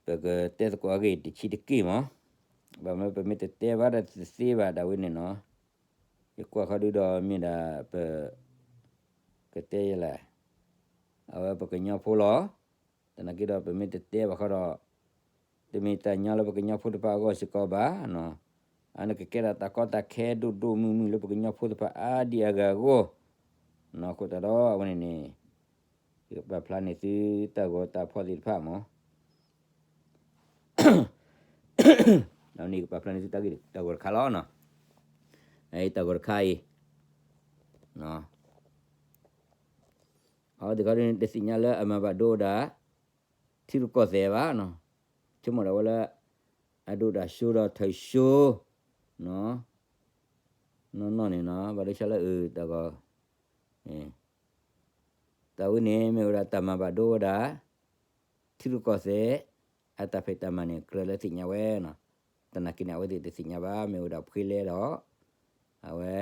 ပကတဲသကိးအဂ့ၢ်တဆံးတက့ၢ်မး, ဘၣ်မနုၤပမ့ၢ်တတဲဘၣ်ဒီးတသ့ဘၣ်ဒၣ်ဝဲန့ၣ်နီၤ, ယကွၢ်ခီဒုဒီးမ့ၢ်ဒၣ်ပ ကတဲယလဲၣ်, အဝဲပကညီဖိလီၤ, သနာ်က့ဒီးပမ့ၢ်တတဲဘၣ်ဃီဒီး တမ့ၢ်တၢ်ညီလၢပကညီဖိတဖၣ်အဂီၢ်စ့ၢ်ကီးဘၣ်နီၤ, အန့ၣ်ကကဲဒၣ်တၢ်ကီတၢ်ခဲဒိၣ်ဒိၣ်မုၢ်မုၢ်လၢပကညီဖိတဖၣ်အါဒံအါဂၤအဂီၢ်, အဃိတၢ်ဒီးအဝဲန့ၣ်န့ၣ် ယကပာ်ဖျါန့ၢ်သုတၢ်ဂီၤတၢ်ဖီၣ်သ့ၣ်တဖၣ်မး, ဒီးန့ၣ်ယကပာ်ဖျါန့ၢ်သုတၢ်ဂ့ၢ်တၢ်ဂီၤတခါလီၤနီၤ, တၢ်ဂီၤတခါအံၤ အဝဲသ့ၣ်ခီဒုန့ၣ် တသ့ၣ်ညါလၢအမၤဘၣ်ဒိဝဲဒၣ် ထံရူၢ်ကီၢ်သဲးဘၣ်နီၤ, ဆိကမိၣ်ဒၣ်ဝဲလၢ အဒိၣ်တၢ်ဆှိဒီးထၢၣ်ဆှိ နီၢ်နီၢ်န့ၣ်နီၤ, ဘၣ်ဒိဆါလၢအတၢ်ဂီၤ တၢ်ဝဲန့ၣ်မ့ၢ်ဝဲဒၣ်တၢ်မၤဘၣ်ဒိဝဲဒၣ် ထံရူၢ်ကီၢ်သဲး အတၢ်ဖံးတၢ်မၤန့ၣ် ကြၢးလၢသ့ၣ်ညါဝဲနီၤ, သနာ်က့န့ၣ် အဝဲသ့ၣ်တသ့ၣ်ညါဘၣ် မ့ၢ်ဝဲဒၣ်ဖှ့လဲဒီး အဝဲ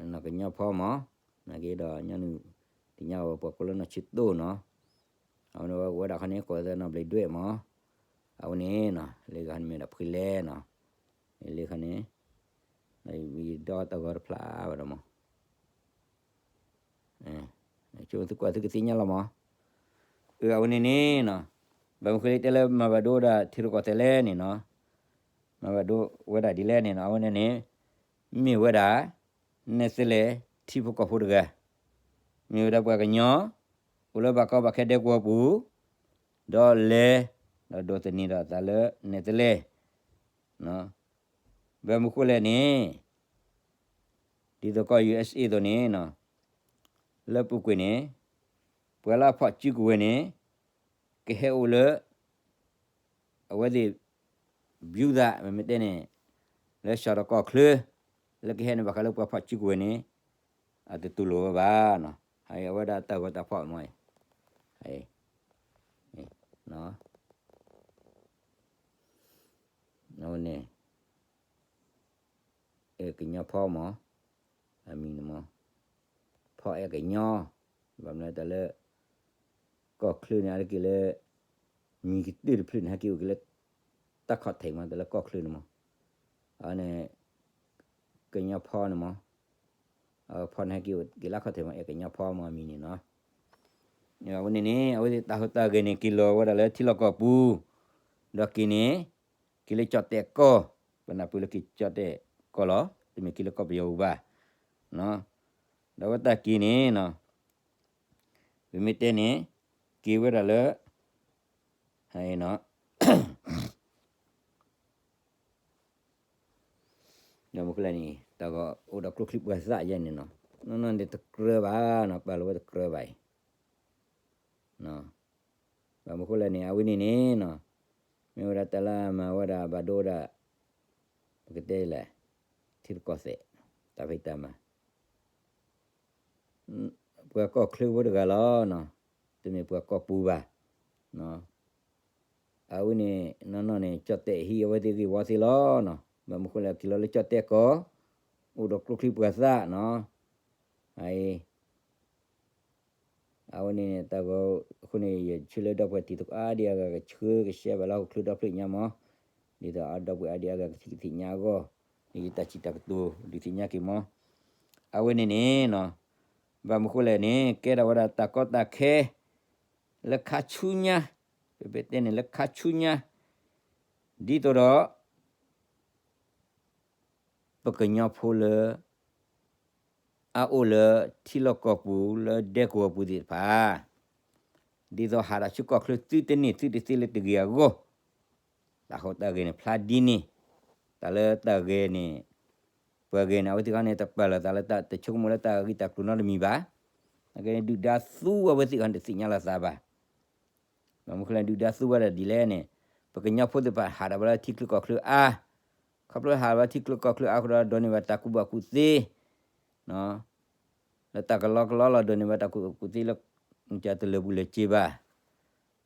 နီၢ်ကညီဖီမး, နာ်က့ဒီးညီနုၢ် သ့ၣ်ညါဝဲပှၤကိးလၢနီၢ်ဆၢတိၢ်နီၤ, အဝဲန့ၣ်ဝဲဒၣ်ခီန့ၣ် ကိးသဲနီၢ်ဘျံးဒွဲၣ်မး, အဝဲန့ၣ်နီၤ လၢဂၤန့ၣ်မ့ၢ်ဝဲဒၣ်ဖှ့လဲနီၤ, လၢဂၤန့ၣ် ဒီးတၢ်ဂီၤတဖျါဘၣ်ဒီးမး သုကွၢ်သုကသ့ၣ်ညါလီၤမး, အဝဲန့ၣ်န့ၣ်နီၤ, ဘၣ်မနုၤဃိလၢတဲလၢမၤဘၣ်ဒိဝဲဒၣ်ထံရူၢ်ကီၢ်သဲးလဲၣ်န့ၣ်နီၤ, မၤဘၣ်ဒိဝဲဒၣ်ဒ်လဲၣ်န့ၣ်နီၤ, အဝဲန့ၣ်န့ၣ် မ့ၢ်ဝဲဒၣ် နဲၣ်သလဲၣ် ထံဖိကီၢ်ဖိတဂၤ, မ့ၢ်ဝဲဒၣ်ပှၤကညီ အိၣ်လၢဘၣ်ကီဘၣ်ခဲဒဲကဝီၤပူၤ, ဒီးလဲၤ ဒီးဒိးသန့ၤဒီးအသးလၢနဲၣ်သလဲၣ် ဘၣ်မနုၤဃိလဲၣ်န့ၣ် ဒ်သိးကီၢ် ယူအက်စ်အ့ အသိးန့ၣ်နီၤ, လၢပူၤကွံာ်န့ၣ် ပှၤလၢအဖီၣ်စုကဝဲၤန့ၣ် ကဟဲအိၣ်လၢ အဝဲသ့ၣ် ဘျုးသး မ့မ့ၢ်တဲန့ၣ် လၢစှၤဒီးကီၢ်ချၢ လၢကဟဲန့ၣ် ဘၣ်ဃးလၢပှၤဖီၣ်စုကဝဲၤန့ၣ် အတတူၢ်လိာ်ဝဲဘၣ်နီၤ, အဝဲဒၣ်တၢ်ဂီၤတၢ်ဖီၣ်မး အဝဲန့ၣ် အဲၣ်ကညီဖီမး, အမံၤန့ၣ်မး, ဖီအဲၣ်ကညီ, ဘၣ်မနုၤတၢ်လၢ ကီၢ်ချၢန့ၣ် အါတက့ၢ်လၢ မံၤကတၢၢ်တဖျၢၣ်န့ၣ် ဟဲက့ၤအိၣ်က့ၤလၢ တၢ်ခီၣ်ထံးမး တၢ်လၢကီၢ်ချၢန့ၣ်မး, အန့ၣ် ကညီဖီန့ၣ်မး, ဖီန့ၣ်ဟဲက့ၤအိၣ်က့ၤလၢခီၣ်ထံးမး အဲၣ်ကညီဖီမး အမံၤန့ၣ်နီၤ, အဝဲန့ၣ်န့ၣ် အဝဲသ့ၣ်တၢ်ဟူးတၢ်ဂဲၤန့ၣ် က့ၤလီၤဝဲဒၣ်လၢထံလီၢ်ကီၢ်ပူၤ, ဒီးက့ၤန့ၣ် က့ၤလၢကၠီၣ်တဲၣ်ကီၢ်, ပနၢ်ပၢၢ်လၢက့ၤကၠီၣ်တဲၣ်ကီၢ်လီၤ, တမ့ၢ်က့ၤလၢကီၢ်ပယီၤပူၤဘၣ်, ဒီးအဝဲတၢ်က့ၤန့ၣ်နီၤ, ပမ့ၢ်တဲန့ၣ် က့ၤဝဲဒၣ်လၢ ဟဲနီၤ ဒီးမနုၤဃိလဲၣ်န့ၣ် တၢ်ဂီၤအိၣ်ဒီးကျိချံပှၤသၣ်ယဲန့ၣ်နီၤ, နီၢ်နီၢ်န့ၣ်တကြၢးဘၣ်နီၤ, ပာ်လီၤဝဲတကြၢးဘၣ်အံၤ, ဘၣ်မနုၤဃိလဲၣ်န့ၣ် အဝဲန့ၣ်န့ၣ်နီၤ, မ့ၢ်ဝဲဒၣ်တၢ်လၢအမၤဝဲဒၣ်ဘၣ်ဒိဝဲဒၣ် ပကတဲလဲၣ် ထံရူၢ်ကီၢ်သဲး တၢ်ဖံးတၢ်မၤ ပှၤကီၢ်ချၢဖိတဂၤလီၤနီၤ, တမ့ၢ်ပှၤကီၢ်ပူၤဘၣ်, အဝဲန့ၣ် နီၢ်နီၢ်န့ၣ် ကၠီၣ်တဲၣ်ဟံးအဝဲသ့ၣ်ဂ့ၢ်ဝီသ့ၣ်လီၤနီၤ, ဘၣ်မနုၤဃိလဲၣ် က့ၤလီၤလၢကၠီၣ်တဲၣ်ကီၢ်, အိၣ်ဒီးကျိချံပှၤသၣ်နီၤ, အ အဝဲန့ၣ် တၢ်ဂီၤအဃိန့ၣ် ယဆၢလၢဒီပုၢ်ဝဲၢ်တံၤသကိးအါဒံအါဂၤ ကဆှၢကဆှဲဘၣ်လၢဟီၣ်ခိၣ်ချၢဒီဖျၢၣ်ညါမး, ဒ်သိးအဒီပုၢ်ဝဲၢ်အါဒံအါဂၤကသံၣ်ကသ့ၣ်ညါအဂီၢ်, ယတၢ်စံးတၢ်ကတိၤဒုးသ့ၣ်ညါက့ၤမး, အဝဲန့ၣ်န့ၣ်နီၤ, ဘၣ်မနုၤဃိလဲၣ်န့ၣ် ကဲထီၣ်ဝဲဒၣ်တၢ်ကီတၢ်ခဲ လၢခါဆူညါ, ပတဲန့ၣ်လၢခါဆူညါ, ဒ်သိးဒီး ပကညီဖိလၢ အအိၣ်လၢထံလီၢ်ကီၢ်ပူၤလၢဒဲကဝီၤပူၤသ့ၣ်တဖၣ် ဒ်သိးဟးဒီးဆူကီၢ်ချၢသုတန့ၢ်သုတသ့လၢတဂ့ၤအဂီၢ်, တၢ်ဟူးတၢ်ဂဲၤန့ၣ် ဖျါဒ်န့ၣ်, တၢ်လၢတၢ်ဂဲၤန့ၣ် ပှၤဂဲၤန့ၣ် အဝဲသ့ၣ်ခီန့ၣ် တပာ်လီၤသးလၢတၢ်တဆိကမိၣ်လၢတၢ်ဂ့ၢ်တၢ်ကျိၤနီတမံၤဘၣ်. အဂ့ၢ်န့ၣ် ဒုၣ်ဒါသူအဝဲသ့ၣ်ခီန့ၣ် တသ့ၣ်ညါလီၤသးဘၣ်. ဘၣ်မနုၤဃိလဲၣ် ဒုၣ်ဒါသူဝဲဒၣ်ဒ်လဲၣ်န့ၣ်, ပကညီဖိသ့ၣ်တဖၣ်ဟးဒီးဝဲလၢထံချၢကီၢ်ချၢအါ, ခီဖျိဟးဒီးဝဲထံချၢကီၢ်ချၢအါအဃိဒီး ဒိးန့ၢ်ဘၣ်တၢ်ကူၣ်ဘၣ်ကူၣ်သ့ လၢတၢ်ကလီကလီလီၤ ဒိးန့ၢ်ဘၣ်တၢ်ကူၣ်ဘၣ်ကူၣ်သ့လၢ မ့ၢ်တလၢာ်ဘူၣ်လၢာ်စ့ဘၣ်.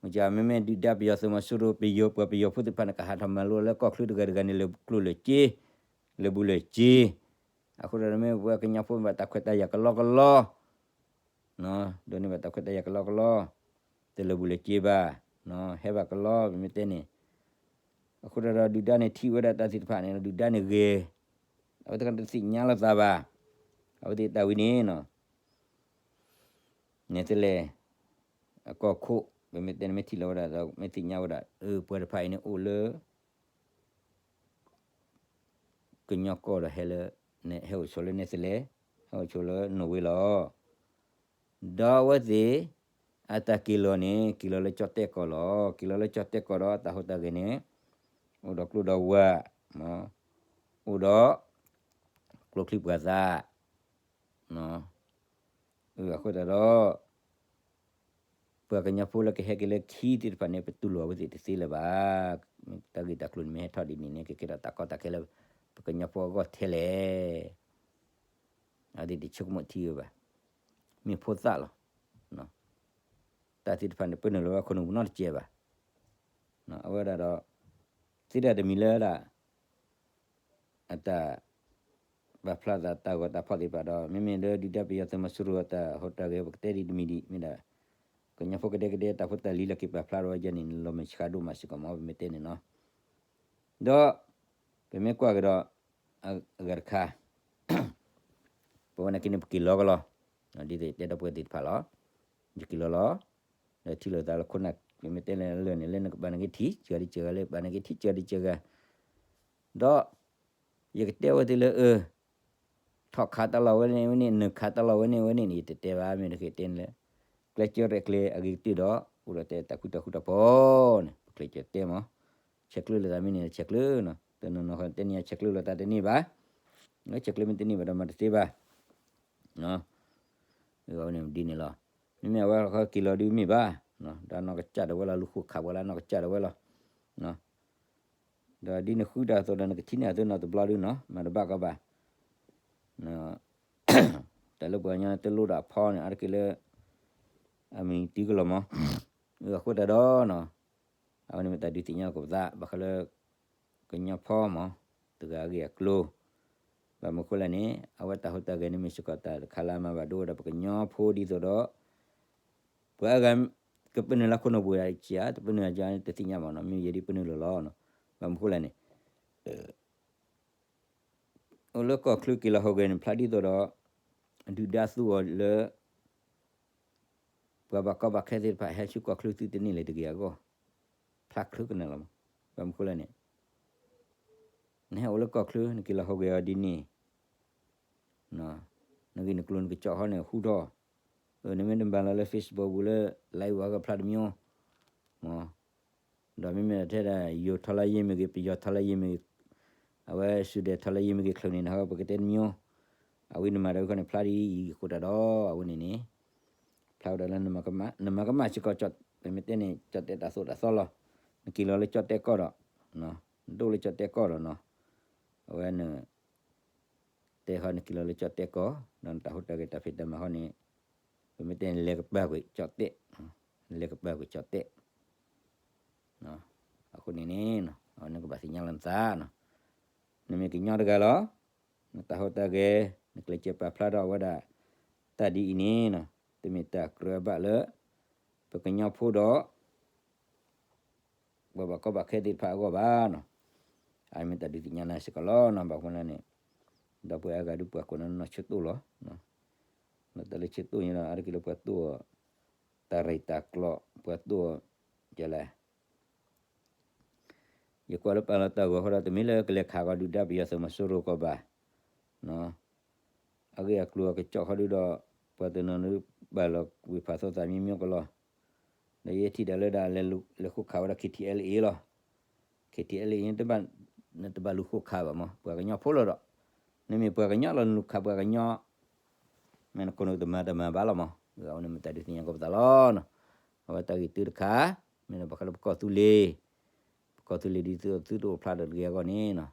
မ့ၢ်မ့မ့ၢ်ဒုၣ်ဒါပယီၤသုးမီၤစိရိၤ ပယီၤပှၤပယီၤဖိသ့ၣ်တဖၣ်န့ၣ် ကဟးထီၣ်မၤလိလၢကီၢ်ချၢတဂၤတဂၤန့ၣ် လၢကျိၣ်လၢာ်စ့, လၢာ်ဘူၣ်လၢာ်စ့, အဃိဒီးမ့ၢ်ပှၤကညီဖိဘၣ်တၢ်ခွဲးတၢ်ယာ်ကလီကလီ ဒိးန့ၢ်ဘၣ်တၢ်ခွဲးတၢ်ယာ်ကလီကလီ, တလၢာ်ဘူၣ်လၢာ်စ့ဘၣ်, ဟဲဘၣ်ကလီ ပမ့ၢ်တဲန့ၣ်, အဃိဒီးဒုၣ်ဒါန့ၣ်ထံၣ်ဝဲဒၣ်တၢ်သ့ၣ်တဖၣ်န့ၣ် ဒုၣ်ဒါန့ၣ်ဂ့ၤ, အဝဲသ့ၣ်တသ့ၣ်ညါလီၤသးဘၣ်, အဝဲသ့ၣ်တၢ်ဝံၤန့ၣ် နဲၣ်သလဲၣ်, အကီၢ်ခိၣ် ပမ့ၢ်တဲန့ၣ် မ့ၢ်ထံၣ်လီၤဝဲဒၣ်ဒီး မ့ၢ်သ့ၣ်ညါဝဲဒၣ် အၢ ပှၤတဖၣ်အံၤန့ၣ်အိၣ်လၢ ကညီကီၢ်ဒီးဟဲလၢ ဟဲအိၣ်ဆိးလၢနဲၣ်သလဲၣ်, ဟဲအိၣ်ဆိးလၢနိၣ်ဝ့လီၤ. ဒီးအဝဲသ့ၣ် အတၢ်က့ၤလီၤန့ၣ် က့ၤလီၤလၢကၠီၣ်တဲၣ်ကီၢ်လီၤ. က့ၤလီၤလၢကၠီၣ်တဲၣ်ကီၢ်ဒီး တၢ်ဟူးတၢ်ဂဲၤန့ၣ် အိၣ်ဒီးကျိဒီးဝၢ်, အိၣ်ဒီး ကျိချံပှၤသး အဃိသတးဒီး ပှၤကညီဖိလၢကဟဲက့ၤလၢခံသ့ၣ်တဖၣ်န့ၣ် ပတူၢ်လိာ်အဝဲသ့ၣ်တသ့လၢၤဘၣ်. တၢ်ဂ့ၢ်တၢ်ကျိၤန့ၣ်မ့ၢ်ဟဲထီၣ်ဒ်န့ၣ်န့ၣ် ကကဲထီၣ်တၢ်ကီတၢ်ခဲလၢ ပကညီဖိအဂီၢ်ထဲလဲၣ်. အဝဲသ့ၣ်တဆိကမိၣ်ထံဝဲဘၣ်. မ့ၢ်ဖိသၣ်လီၤ. တၢ်သ့ၣ်တဖၣ်န့ၣ် ပနုာ်လီၤဝဲခိၣ်နူာ်ပူၤနီတစဲးဘၣ်. အဝဲဒၣ်ဒီး သ့ဒၣ်တမံၤလၢဒၣ် အတၢ် ပာ်ဖျါသးတၢ်ဂီၤတၢ်ဖီၣ်သ့ၣ်တဖၣ်ဒီး မ့မ့ၢ်လၢဒုၣ်ဒါပယီၤသုးမီၤစိရိၤအတၢ်ဟူးတၢ်ဂဲၤ ပကတဲဒ်တမံၤဒံး မ့ၢ်ဒၣ် ကညီဖိကဒဲကဒဲတၢ်ဖိတၢ်လံၤလၢက့ၤပာ်ဖျါထီၣ်ဝဲယဲန့ၣ် လီၤမုၢ်ဆှးဒိၣ်မးစ့ၢ်ကီးမ့ၢ် ပမ့ၢ်တဲန့ၣ်နီၤ. ဒီး ပမ့ၢ်ကွၢ်ကဒီး အဂၤတခါ ပဝဲနာ်က့န့ၣ် ပက့ၤလီၤကလီၤ, ဒ်သိးတဲဒီပုၢ်ဝဲၢ်သ့ၣ်တဖၣ်လီၤ. ယက့ၤလီၤလီၤ. ဒီးထံၣ်လိာ်သးလၢခိၣ်နၢ် ပမ့ၢ်တဲလၢလၢာ်န့ၣ် လၢနကဘၣ်နာ်က့ထံၣ်စှၤဒံးစှၤဂၤ လၢဘၣ်နာ်က့ထံၣ်စှၤဒံးစှၤဂၤ ဒီး ယကတဲဝဲသ့ၣ်လၢအၢ ထီၣ်ခးတၢ်လီၢ်ဝဲန့ၣ်ဝဲန့ၣ် နုာ်ခးတၢ်လီၢ်ဝဲန့ၣ်ဝဲန့ၣ်န့ၣ် ယတတဲဘၣ် မ့ၢ်တက့ၤတဲန့ၣ်လၢ ကျဲးစၢးရဲၣ်ကျဲၤအဂ့ၤကတၢၢ်ဒီး အိၣ်ဒီးတဲတၢ်ဃူတၢ်ဃူတၢ်ဖိးန့ၣ် ပကျဲးစၢးတဲမး ဆဲးကျၢလၢသးမ့ၢ်န့ၣ် ဆဲးကျၢနီၤ တနီၤနီၤဃီတဲန့ၣ် ဆဲးကျၢလိာ်သးတန့ၢ်ဘၣ် ဆဲးကျၢမ့ၢ်တန့ၢ်ဘၣ်ဒီးမၤတသ့ဘၣ် အဝဲန့ၣ်ဒ်န့ၣ်လီၤ. မ့မ့ၢ်အဝဲက့ၤလီၤဒုးမ့ၢ်ဘၣ် ဒီးနီၢ်ကစၢ်ဒၣ်ဝဲလီၤ လူၤဃိခးဝဲလၢနီၢ်ကစၢ်ဒၣ်ဝဲလီၤ ဒီးဒ်နဃုတၢ်အသိးဒီး နကထံၣ်န့ၢ်အသိးနီတဘျီဒုနီၤ မၤတဘၣ်ကီဘၣ် တၢ်လၢပှၤကညီတလိၣ်ဒီးအဖီန့ၣ် အါတက့ၢ်လၢ အမံၤတံၤကလီၤမး အဃိသတးဒီးနီၤ အဝဲန့ၣ်မ့ၢ်တၢ်ဒုးသ့ၣ်ညါကပသး ဘၣ်ဃးလၢ ကညီဖီမး တဂၤအဂ့ၢ်အကျိၤ ဘၣ်မနုၤဃိလဲၣ်န့ၣ် အဝဲတၢ်ဟူးတၢ်ဂဲၤန့ၣ်မ့ၢ်စ့ၢ်ကီးတၢ်တခါလၢအမၤဘၣ်ဒိဝဲဒၣ်ပကညီဖိဒ်သိးဒီး ပှၤအါဂၤ ကပနုာ်လၢခိၣ်နူာ်ပူၤဒၣ်ဆံးဧါ တပနုာ်အကီန့ၣ် တသ့ၣ်ညါဘၣ်နီၤ မ့ၢ်ယဲဒ်ပနုာ်လီၤလီၤ ဘၣ်မနုၤဃိလဲၣ်န့ၣ် အိၣ်လၢကီၢ်ချၢက့ၤလီၤဟူးဂဲၤန့ၣ် ဖျါဒ်သိးဒီး ဒုၣ်ဒါသူအီၤလၢ ပှၤဘၣ်ကီဘၣ်ခဲသ့ၣ်တဖၣ် ဟဲဆူကီၢ်ချၢသုတန့ၢ်လၢၤတဂ့ၤအဂီၢ် ဖျါချၢကနၣ်လီၤမး ဘၣ်မနုၤဃိလဲၣ်န့ၣ် နဟဲအိၣ်လၢကီၢ်ချၢ နက့ၤလီၤဟူးဂဲၤအီၤဒ်န့ၣ် နဂ့ၢ်နကျိၤနကစီၣ်ဟီန့ၣ် ဟူထီၣ် နမ့ၢ်တဘၣ်လီၤလၢ Facebook ပူၤလၢ live ဝဲကဖျါတမံၤ မး ဒီးမ့မ့ၢ်ထဲဒၣ် ယိၤထီလါယ့မ့ၢ်ဂ့ၤ ပယီၤထီလါယ့မ့ၢ်ဂ့ၤ အဝဲစူဒဲးထီလါယ့မ့ၢ်ဂ့ၤ ချုးန့ၣ် နဟဲပကတဲတမံၤ အဝဲနမၤတၢ်ဝဲခီန့ၣ် ဖျါဒ်အံၤအဃိသတးဒီး အဝဲန့ၣ်န့ၣ် ဖျါဝဲဒၣ်လၢ နမၤကမၣ်စ့ၢ်ကီး ပမ့ၢ်တဲန့ၣ် ကၠီၣ်တဲၣ်တၢ်သိၣ်တၢ်သီလီၤ နက့ၤလီၤလၢကၠီၣ်တဲၣ်ကီၢ်ဒီး နဒိၣ်လၢကၠီၣ်တဲၣ်ကီၢ်ဒီးနီၤ အဝဲန တဲဃီနက့ၤလီၤလၢကၠီၣ်တဲၣ်ကီၢ် ဒီးနတၢ်ဟူးတၢ်ဂဲၤတၢ်ဖံးတၢ်မၤဃီန့ၣ် ပမ့ၢ်တဲန့ၣ် လဲၤကပၤကွံာ်ကၠီၣ်တဲၣ် လဲၤကပၤကွံာ်ကၠီၣ်တဲၣ် အဃိန့ၣ်န့ၣ် အဝဲနကဘၣ်သ့ၣ်ညါလီၤနသးနီၤ နမ့ၢ်ကညီတဂၤလီၤ နတၢ်ဟူးတၢ်ဂဲၤ နကျဲးစၢးပာ်ဖျါထီၣ်ဝဲဒၣ် တၢ်ဒ်အံၤန့ၣ်နီၤ တမ့ၢ်တၢ်ကြၢးဘၣ်လၢ ပကညီဖိဒီး ပှၤဘၣ်ကီဘၣ်ခဲသ့ၣ်တဖၣ်အဂီၢ်ဘၣ်နီၤ အမ့ၢ်တၢ်ဒုးသ့ၣ်ညါနၤစ့ၢ်ကီးလီၤနီၤ ဘၣ်ဃိန့ၣ်န့ၣ် ဒီပုၢ်ဝဲၢ်အါဂၤဒုးပှၤကိးနၤနီၢ်ဆၢတိၢ်လီၤ လၢတၢ်လၢဆၢတိၢ်န့ၣ်ဒီး အါတက့ၢ်လၢပှၤတိၢ်အီၤ တၢ်ရဲၣ်တၢ်ကျဲၤ ပှၤတိၢ်အီၤ ကလဲၣ် ယကွၢ်လၢပာ်လီၤတၢ်ဂီၤဃီဒီး တမ့ၢ်လၢကလဲၤခးကီးဒုၣ်ဒါပယီၤသုးမီၤစိရိၤကီးဘၣ် နီၤ အဂ့ၢ်အကျိၤအကစီၣ်ခီဒုဒီး ပှၤတနီၤန့ၣ် ဘၣ်လီၤဝ့ၤဖးသိသးမံမံကလီၤ. ဒီးယဲထံၣ်ဒၣ်လၢဒၣ်လဲၤဃိခးဝဲဒၣ် K T L A လီၤ. K T L A န့ၣ် နတဘၣ်လူၤဃိခးဘၣ်မး ပှၤကညီဖိလီၤဒီး နမ့ၢ်ပှၤကညီလီၤ နလူၤခးပှၤကညီ မ့ၢ်နခိၣ်နူာ်တမၤတမၤဘၣ်လီၤမး. အဝဲန့ၣ်မ့ၢ်တၢ်ဒုးသ့ၣ်ညါကီးပသးလီၤ. အဝဲတၢ်ဂ့ၢ်တုတခါ မ့ၢ်ဒီးဘၣ်ဃးလၢပကီၢ်သူလ့ၤ, ပကီၢ်သူလ့ၤဒ်သိးသုတအိၣ်ဖျါဒီးတဂ့ၤအဂီၢ်န့ၣ်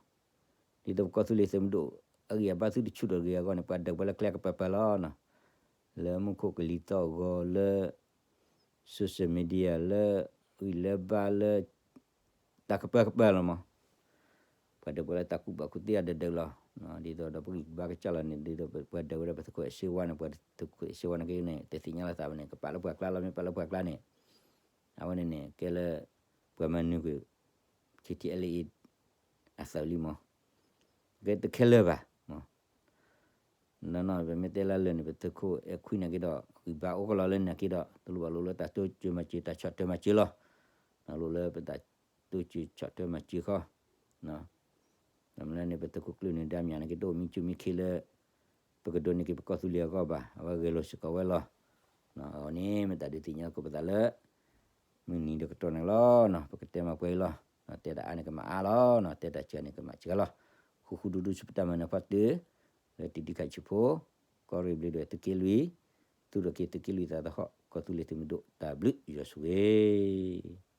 ဒ်သိးပကီၢ်သူလ့ၤသုးမုၢ်ဒိၣ် အဂံၢ်အဘါသုတဆူၣ်ထီၣ်တဂ့ၤအဂီၢ်န့ၣ် ပှၤဒုးပှၤလၢကျဲကပၤပၤလီၤ. လၢမူခိၣ်ကလံၤသီၣ်ဂီၤလၢ social media လၢ ဂံၢ်လၢဘါလၢ တၢ်ကပၤကပၤလီၤမး. ပှၤဒုးပှၤလၢတၢ်ကူၣ်ဘၣ်ကူၣ်သ့အဒၢးဒၢးလီၤ. ဒ်သိးဒီးပဂံၢ်ပဘါကစၢ်လီၤန့ၣ် ဒ်သိးပှၤဒုးဝဲဒၣ်ပသုးခိၣ်အဲၣ်စ့ဝါန့ၣ် ပှၤသုးခိၣ်အဲၣ်စ့ဝါန့ၣ်က့န့ၣ် တသ့ၣ်ညါလီၤသးဘၣ်န့ၣ် ကပာ်လၢပှၤကျါလီၤ မ့ၢ်ပာ်လၢပှၤကျါန့ၣ် အဝဲန့ၣ်န့ၣ် ကဲလၢ ပှၤမၤနုၤကွံာ် K T L A အသးလံမး. ကဲတခဲလၢာ်ဘၣ်မး. နီၢ်နီၢ် ပမ့ၢ်တဲလၢလၢာ်န့ၣ် ပသုးခိၣ်အဲၣ်ခွံနာ်က့ဒီး ဂံၢ်ဘါအိၣ်ကလီၤလၢနာ်က့ဒီး တလိၣ်ဘၣ်လိၣ်လၢတၢ်တိစၢၤမၤစၢၤ တၢ်ဆီၣ်ထွဲမၤစၢၤလီၤ. လိၣ်လၢပတၢ်တိစၢၤဆီၣ်ထွဲမၤစၢၤဃီ ဒီးမ့ၢ်လၢန့ၣ် ပသုးခိၣ်ကျၢၢ်နၢၤဒါမၠးန့ၣ်က့ တအိၣ်မံဆူၣ်မံခ့လၢ ပကဒိးန့ၢ်က့ၤပကီၢ်သူလ့ၤအဂီၢ်ဘၣ်. အဝဲဂဲၤလိာ်စ့ၢ်ကီးဝဲလီၤ. အဝဲန့ၣ်မ့ၢ်တၢ်ဒုးသ့ၣ်ညါကီးပသးလၢ မုၢ်နံၤဒီးကတီၢ်န့ၣ်လီၤ. ပကတဲမၤပှဲၤအံၤလီၤ. တဲတၢ်အါန့ၣ်ကမၤအါလီၤ. တဲတၢ်စှၤန့ၣ်ကမၤစှၤလီၤ. ဃူဃူဒူဒူဆူပတၢ်မၤနၢၤဖီတၢၢ် လၢတံဒံခးဆံးဖိ ကီၢ်ရ့ၣ်ဘျ့းဒွဲၣ်သုးက့လွံၢ် သူၣ်ထီၣ်က့ၤသုးက့လွံၢ်သးသဟီၣ် ကီၢ်သူလ့ၤသုးမုၢ်ဒိၣ် တၢ်ဘျုးယွၤဆိၣ်ဂ့ၤ